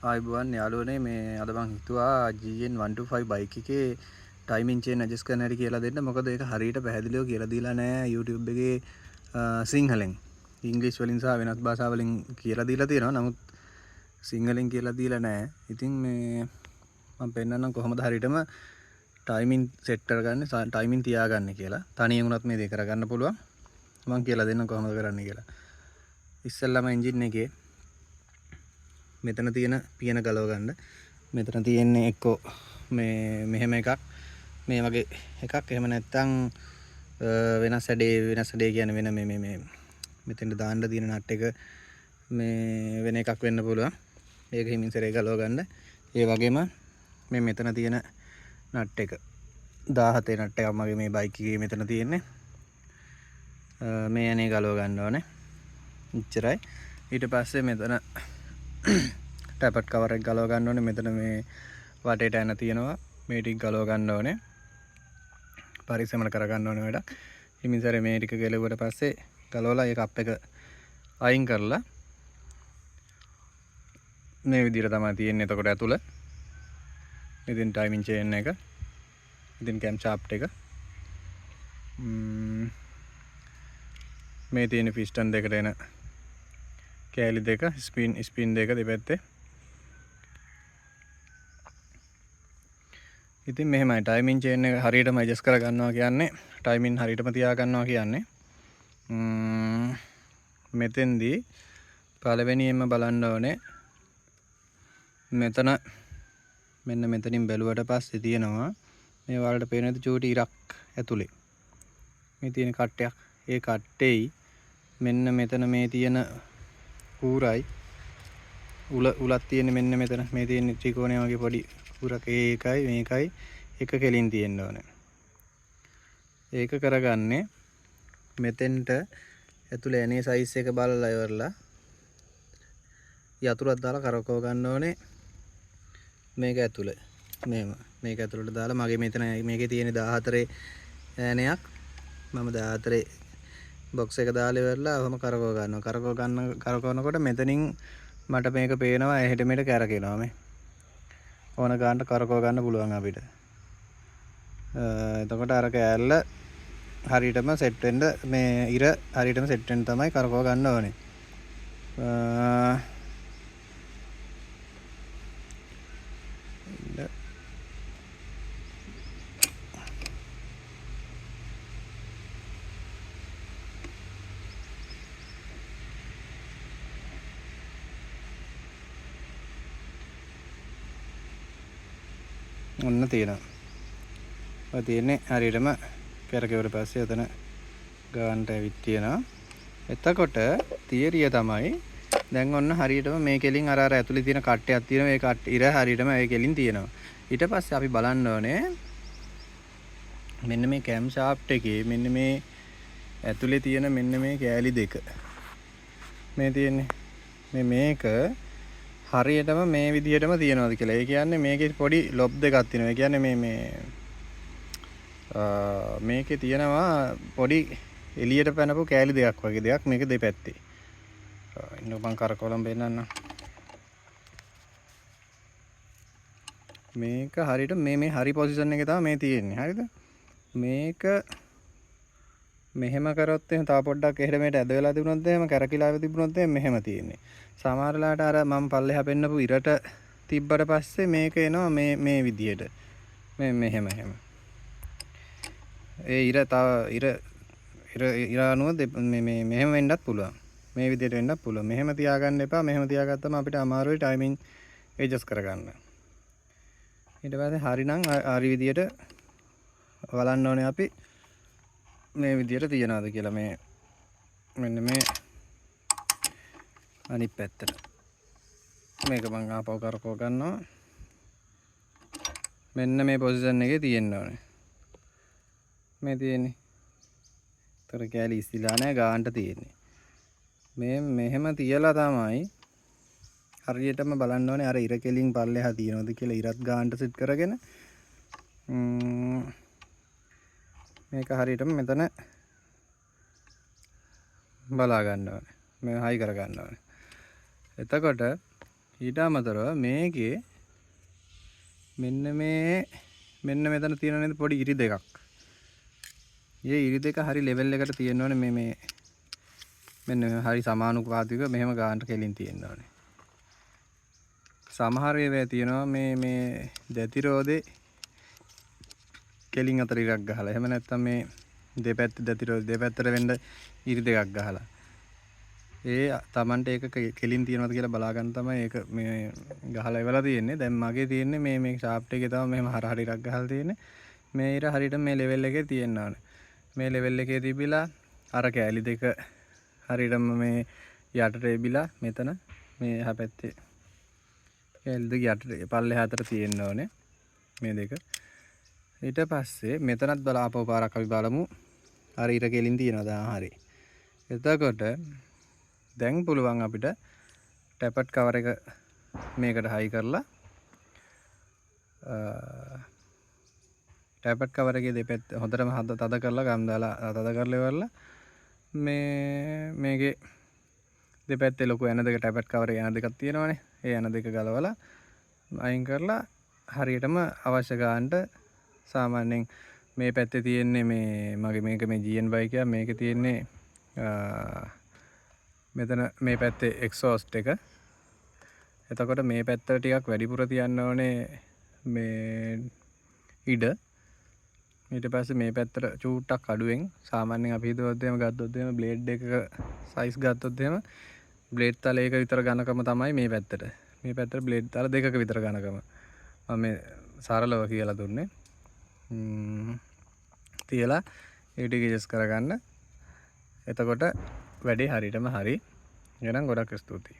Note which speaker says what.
Speaker 1: ආයුබෝවන් යාළුවනේ. මේ අද මං හිතුවා GN 125 bike එකේ ටයිමින් චේන් ඇඩ්ජස්ට් කරන හැටි කියලා දෙන්න. මොකද ඒක හරියට පැහැදිලිව කියලා දීලා නෑ YouTube එකේ, සිංහලෙන්. ඉංග්‍රීසි වලින් සහ වෙනත් භාෂා වලින් කියලා දීලා තියෙනවා. නමුත් සිංහලෙන් කියලා දීලා නෑ. ඉතින් මේ මං පෙන්නන්නම් කොහොමද හරියටම ටයිමින් සෙට් කරගන්නේ, ටයිමින් තියාගන්නේ කියලා. තනියෙන් වුණත් මේ දේ කරගන්න පුළුවන්. මං කියලා දෙන්නම් කොහොමද කරන්නේ කියලා. ඉස්සෙල්ලාම එන්ජින් එකේ මෙතන තියෙන පියන ගලව ගන්න. මෙතන තියෙන්නේ එක්කෝ මේ මෙහෙම එකක්, මේ වගේ එකක්. එහෙම නැත්නම්, වෙනස් හැඩේ, වෙනස් හැඩේ කියන්නේ වෙන මේ, මේ, මේ මෙතෙන්ට දාන්න තියෙන නට් එක මේ වෙන එකක් වෙන්න පුළුවන්. ඒක හිමින් සැරේ ගලව ගන්න. ඒ වගේම මේ මෙතන තියෙන නට් එක 17 නට් එකක් මගේ මේ බයික් එකේ මෙතන තියෙන්නේ. මේ ඇනේ ගලව ගන්න ඕනේ. ඉච්චරයි. ඊට පස්සේ මෙතන ටැපට් කවර් එක ගලව ගන්න ඕනේ. මෙතන මේ වටේට ඇන තියෙනවා. මේ ටික ගලව ගන්න ඕනේ. පරිස්සමට කරගන්න ඕනේ වැඩක්. හිමින් සැරේ මේ ටික ගැලවුවට පස්සේ ගලවලා ඒ කප් එක අයින් කරලා මේ විදිහට තමයි තියෙන්නේ. එතකොට ඇතුළ ඉතින් ටයිමින් චේන් එක, ඉතින් කැම් ෂාෆ්ට් එක, මේ තියෙන පිස්ටන් දෙකට එන කෑලි දෙක, ස්පින් දෙක දෙපැත්තේ. ඉතින් මෙහෙමයි ටයිමින් චේන් එක හරියටම ඇඩ්ජස්ට් කරගන්නවා කියන්නේ, ටයිමින් හරියටම තියාගන්නවා කියන්නේ. මෙතෙන්දී පළවෙනියෙන්ම බලන්න ඕනේ මෙතන, මෙන්න මෙතනින් බැලුවට පස්සේ තියෙනවා මේ ඔයාලට පේන ඇති චූටි ඉරක් ඇතුලේ මේ තියෙන කට්ටයක්. ඒ කට්ටෙයි මෙන්න මෙතන මේ තියෙන කූරයි උලක් තියෙන්නේ මෙන්න මෙතන මේ තියෙන ත්‍රිකෝණය වගේ පොඩි කූරක්. ඒකයි මේකයි එක කෙලින් තියෙන්න ඕනේ. ඒක කරගන්නේ මෙතෙන්ට ඇතුලේ ඇනේ සයිස් එක බලලා ඉවරලා යතුරක් දාලා කරකව ගන්න ඕනේ මේක ඇතුලේ. මෙහෙම මේක ඇතුලට දාලා මගේ මෙතන මේකේ තියෙන 14 ඈනයක් මම 14 බොක්ස් එක දාලා ඉවරලා ඔහොම කරකව ගන්නවා. කරකවනකොට මෙතනින් මට මේක පේනවා එහෙට මෙහෙට කැරකෙනවා. මේ ඕන ගානට කරකව ගන්න පුළුවන් අපිට. එතකොට අර කෑල්ල හරියටම සෙට් වෙන්න, මේ ඉර හරියටම සෙට් වෙන්න තමයි කරකව ගන්න ඕනේ. ඔන්න තියෙනවා. ඔය තියෙන්නේ හරියටම කැරකෙව්වට පස්සේ ඔතන ගානට ඇවිත් තියෙනවා. එතකොට තියරිය තමයි දැන් ඔන්න හරියටම මේ කෙලින් අර ඇතුලේ තියෙන කට්ටයක් තියෙනවා. ඒ කට් ඉර හරියටම ඒ කෙලින් තියෙනවා. ඊට පස්සේ අපි බලන්න ඕනේ මෙන්න මේ කැම් ෂාෆ්ට් එකේ මෙන්න මේ ඇතුලේ තියෙන මෙන්න මේ කෑලි දෙක මේ තියෙන්නේ මේක හරියටම මේ විදිහටම තියෙනවද කියලා. ඒ කියන්නේ මේකේ පොඩි ලොබ් දෙකක් තියෙනවා. ඒ කියන්නේ මේකේ තියෙනවා පොඩි එළියට පැනපු කෑලි දෙකක් වගේ දෙයක් මේක දෙපැත්තේ. ඉන්න මං කරකවලම පෙන්නන්නම්. මේක හරියට මේ හරි පොසිෂන් එකේ තමයි මේ තියෙන්නේ. හරිද? මේක මෙහෙම කරොත් එහෙම තව පොඩ්ඩක් එහෙට මෙහෙට ඇද වෙලා තිබුණොත් එහෙම කැරකිලා තිබුණොත් එහෙම මෙහෙම තියෙන්නේ. සමහර වෙලාවට අර මම පල්ලෙහා පෙන්නපු ඉරට තිබ්බට පස්සේ මේක එනවා මේ විදියට. මේ මෙහෙම එහෙම. ඒ ඉර තව ඉර, ඉර, ඉර අනුව මේ, මේ මෙහෙම වෙන්නත් පුළුවන්. මේ විදියට වෙන්නත් පුළුවන්. මෙහෙම තියාගන්න එපා. මෙහෙම තියාගත්තම අපිට අමාරුයි ටයිමින් ඇඩ්ජස්ට් කරගන්න. ඊට පස්සේ හරිනම් හරි විදියට බලන්න ඕනේ අපි මේ විදියට තියනවාද කියලා. මෙන්න මේ අනිත් පැත්තට මේක මං ආපහු කරකව ගන්නවා. මෙන්න මේ පොසිෂන් එකේ තියෙන්න ඕනේ. මේ තියෙන්නේ. තොර කෑලි ඉස්සිලා නෑ ගානට තියෙන්නේ. මේ මෙහෙම තියලා තමයි හරියටම බලන්න ඕනේ අර ඉර කෙලින් පල්ලෙහා තියෙනවද කියලා. ඉරත් ගානට සෙට් කරගෙන, මේක හරියටම මෙතන බලා ගන්න ඕනේ. මේ හයි කර ගන්න ඕනේ. එතකොට ඊට අමතරව මේකේ මෙන්න මේ මෙන්න මෙතන තියෙන නේද පොඩි ඉරි දෙකක්. ඒ ඉරි දෙක හරි ලෙවල් එකට තියෙන්න ඕනේ. මේ මේ මෙන්න හරි සමානුපාතිකව මෙහෙම ගානට කෙලින් තියෙන්න ඕනේ. සමහර ඒවා තියෙනවා මේ මේ දැති රෝදේ කෙලින් අතර ඉරක් ගහලා. එහෙම නැත්නම් මේ දෙපැත්ත දැති රෝදේ දෙපැත්තට වෙන්න ඉරි දෙකක් ගහලා. ඒ තමන්ට ඒක කෙලින් තියෙනවද කියලා බලා ගන්න තමයි ඒක මේ ගහලා ඉවලා තියෙන්නේ. දැන් මගේ තියෙන්නේ මේ මේ ෂාෆ්ට් එකේ තමයි මෙහෙම හරහට ඉරක් ගහලා තියෙන්නේ. මේ ඉර හරියට මේ ලෙවල් එකේ තියෙන්න ඕනේ. මේ ලෙවල් එකේ තිබිලා අර කෑලි දෙක හරියටම මේ යටට එබිලා මෙතන මේ එහා පැත්තේ කෑලි දෙක යටට පල්ලෙහා අතර තියෙන්න ඕනේ මේ දෙක. ඊට පස්සේ මෙතනත් බල ආපහු පාරක් අපි බලමු. අර ඉර කෙලින් තියෙනවද? හරි. එතකොට දැන් පුළුවන් අපිට ටැපට් කවර් එක මේකට හයි කරලා ටැපට් කවර් එකේ දෙපැත්ත හොඳටම හද තද කරලා ගම් දාලා තද කරලා ඉවරලා මේ මේකේ දෙපැත්තේ ලොකු ඇන දෙක ටැපට් කවර් එකේ ඇන දෙකක් තියෙනවනේ. ඒ ඇන දෙක ගලවලා අයින් කරලා හරියටම අවශ්‍ය ගානට සාමාන්‍යයෙන් මේ පැත්තේ තියෙන්නේ මේ මගේ මේක මේ GN bike එක මේකේ තියෙන්නේ මෙතන මේ පැත්තේ එක්සෝස්ට් එක. එතකොට මේ පැත්තට ටිකක් වැඩිපුර තියන්න ඕනේ මේ ඉඩ. ඊට පස්සේ මේ පැත්තට චූට්ටක් අඩුවෙන් සාමාන්‍යයෙන් අපි හිතුවොත් එහෙම ගත්තොත් එහෙම බ්ලේඩ් එකක සයිස් ගත්තොත් එහෙම බ්ලේඩ් තලයක විතර ඝනකම තමයි මේ පැත්තට. මේ පැත්තට බ්ලේඩ් තල දෙකක විතර ඝනකම. මම මේ සරලව කියලා දුන්නේ. තියලා ඒ ටික ඇඩ්ජස්ට් කරගන්න. එතකොට වැඩේ හරියටම හරි. එහෙනම් ගොඩක් ස්තුතියි.